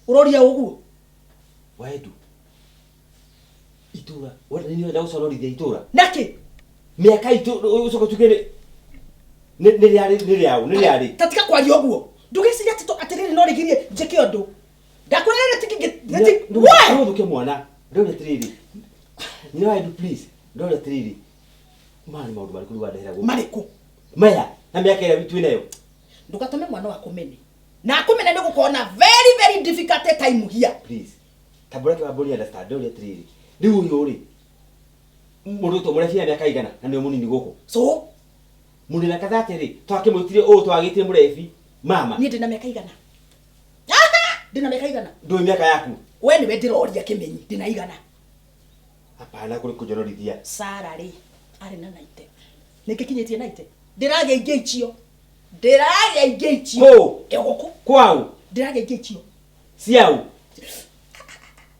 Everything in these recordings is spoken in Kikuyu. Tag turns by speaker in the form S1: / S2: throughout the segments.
S1: Ũroria ũguo.
S2: Waendu. Itura. Wenda nini wenda gũconorithia itura.
S1: Nĩkĩ?
S2: Mĩaka itũ ũcoke tuge nĩ nĩ rĩarĩ nĩ rĩaũ nĩ rĩarĩ.
S1: Ta tiga kwaria ũguo. Ndũgeciria atĩ atĩrĩrĩ no rĩgirie njĩke ũndũ. Ndakwĩra rĩrĩ we!
S2: Ndũthũkie mwana. Ndauria atĩrĩrĩ. Nyina wa Edu please. Ndauria atĩrĩrĩ. Maya nĩ maũndũ marĩkũ rĩu wandehera gũkũ?
S1: Marĩkũ?
S2: Maya na mĩaka ĩrĩa twĩ nayo.
S1: Ndũgatũme mwana waku mene. Na akũmena nĩ gũkorwo na very very difficult time here.
S2: Please. Tambũra kĩwambũri understand. Ndauria atĩrĩrĩ. Rĩu ũyũ rĩ mũndũ ũtwo mũrebi ya mĩaka igana na nĩwe mũnini gũkũ.
S1: So
S2: Mũndũ na kathate rĩ twakĩmwĩtire ũũ twagĩtire mũrebi mama.
S1: Niĩ ndĩna mĩaka igana. Ndĩna mĩaka igana.
S2: Ndũĩ mĩaka yaku.
S1: We nĩwe ndĩroria kĩmenyi ndĩna igana.
S2: Hapana kũrĩ kũnjonorithia.
S1: Sara rĩ arĩ na naite. Nĩngĩkinyĩtie naite. Ndĩragĩa ingĩ icio. Ndĩragĩa ingĩ icio.
S2: Kũ?
S1: Ĩ gũkũ.
S2: Kwaũ?
S1: Ndĩragĩa ingĩ icio.
S2: Ciaũ?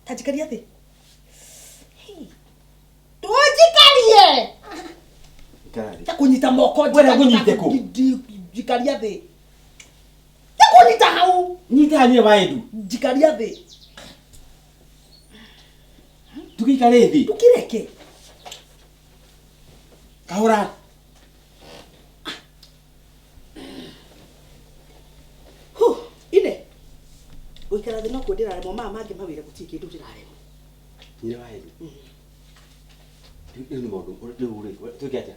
S1: Ta njikaria thĩ. Tũnjikarie.
S2: Ikara thĩ.
S1: Ta kũnyita moko.
S2: Wenda ngũnyite kũ?
S1: Njikaria thĩ. Ta kũnyita hau.
S2: Nyita hanyire wa Edu.
S1: Njikaria thĩ.
S2: Tũgĩikare thĩ.
S1: Ndũkĩreke.
S2: Kahũra.
S1: Huh, ine. Gũikara thĩ no kuo ndĩraremwo maya mangĩ mawĩra gũtirĩ kĩndũ ndĩraremwo.
S2: Nyina wa Edu. Rĩu nĩ maũndũ rĩu rĩ twĩke atĩa?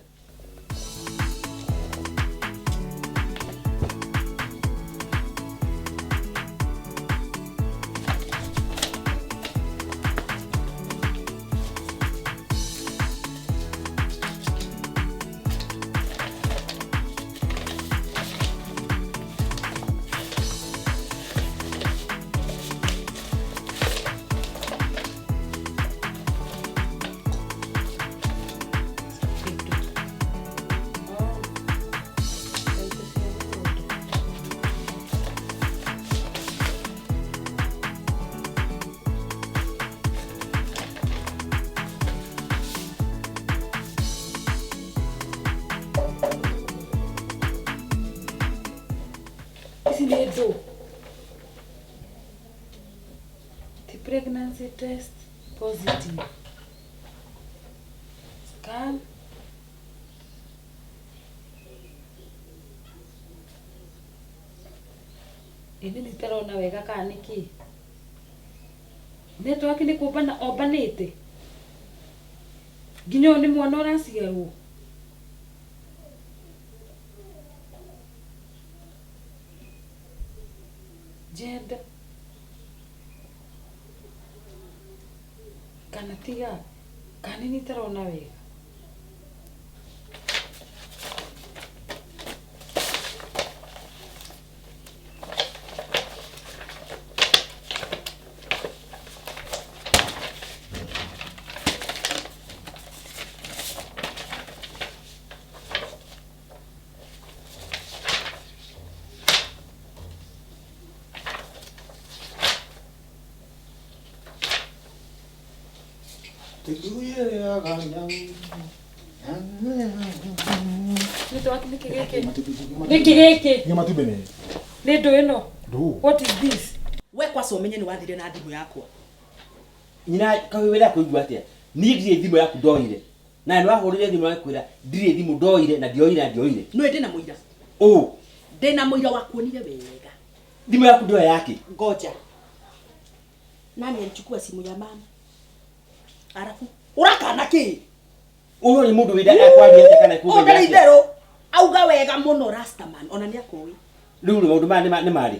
S3: Ici nĩ ndũ. Ti pregnancy test positive. Scan. Ĩ nĩ itarona wega kana nĩ kĩ? Network nĩ kũmbana ombanĩte? Nginya ũyũ nĩ mwana ũraciarwo? Gender. Kana tiga, kana nĩ niĩ itarona wega? Network nĩkĩ gĩkĩ? Nĩkĩ gĩkĩ?
S4: Nĩ matumbĩ nĩ.
S3: Nĩ ndũ ĩno?
S4: Ndũ.
S3: What is this?
S1: We kwaca ũmenye nĩ wathire na thimũ yakwa.
S2: Nyina kaĩ wĩra kũigua atĩa? Niĩ ndirĩ thimũ yaku ndoire. Na nĩ wahũrire thimũ agĩkwĩra ndirĩ thimũ ndoire na ndioire na ndioire.
S1: Nĩũĩ ndĩna mũira.
S2: Ũ.
S1: Ndĩna mũira wakuonire wega.
S2: Thimũ yaku ndoya yake.
S1: Ngoja. Nani alichukua simu ya mama? Arafu ũrakana kĩ?
S2: Ũyũ nĩ mũndũ wĩra akwaria atĩa kana
S1: Ũyũ
S2: kũmenya
S1: ndarĩ
S2: atĩa?
S1: itherũ. Auga wega mũno Rastaman ona nĩ akũĩ.
S2: Rĩu rĩ maũndũ maya nĩ marĩ.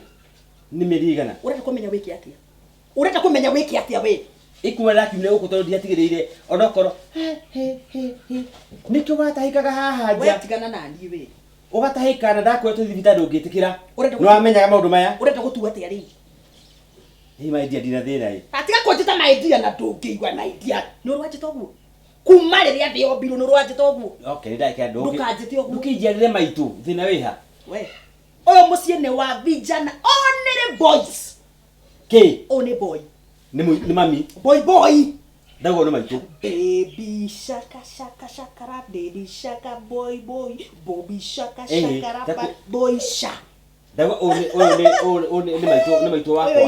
S2: Nĩ mĩeri ĩigana?
S1: Ũrenda kũmenya wĩke atĩa? Ũrenda kũmenya wĩke atĩa we?
S2: Ikuma ndakiumire gũkũ tondũ ndiatigĩrĩire onokorwo nĩkĩo watahĩkaga haha
S1: We
S2: nja.
S1: tigana na niĩ we.
S2: Ũgatahĩka na ndakwĩra tũthiĩ thibitarĩ ndũngĩtĩkĩra.
S1: Ũrenda
S2: Nĩ wamenyaga maũndũ maya?
S1: Ũrenda gũtua atĩa rĩu?
S2: Hihi my dear ndina thĩna ĩ.
S1: Atiga kũnjĩta my dear na ndũngĩigua my dear. Nĩ ũrĩ wanjĩta ũguo? Kuma rĩrĩa thĩ yombirwo nĩ ũrĩ wanjĩta ũguo?
S2: Okay, nĩ ndagĩka ndũngĩ.
S1: Ndũkanjĩte ũguo.
S2: Ndũkĩnjiarĩre maitũ, thĩna wĩha?
S1: We. Ũyũ mũciĩ nĩ wa vijana only boys.
S2: Kĩ?
S1: Ũyũ nĩ boy.
S2: Nĩ nĩ mami.
S1: Boy boy.
S2: Ndauga nĩ maitũ.
S1: Baby shaka shaka shakara baby shaka boy boy Bobby shaka
S2: Eh,
S1: shakara
S2: taku-
S1: boy sha.
S2: Ndauga ũyũ nĩ ũyũ nĩ ũyũ nĩ maitũ nĩ maitũ wakwa.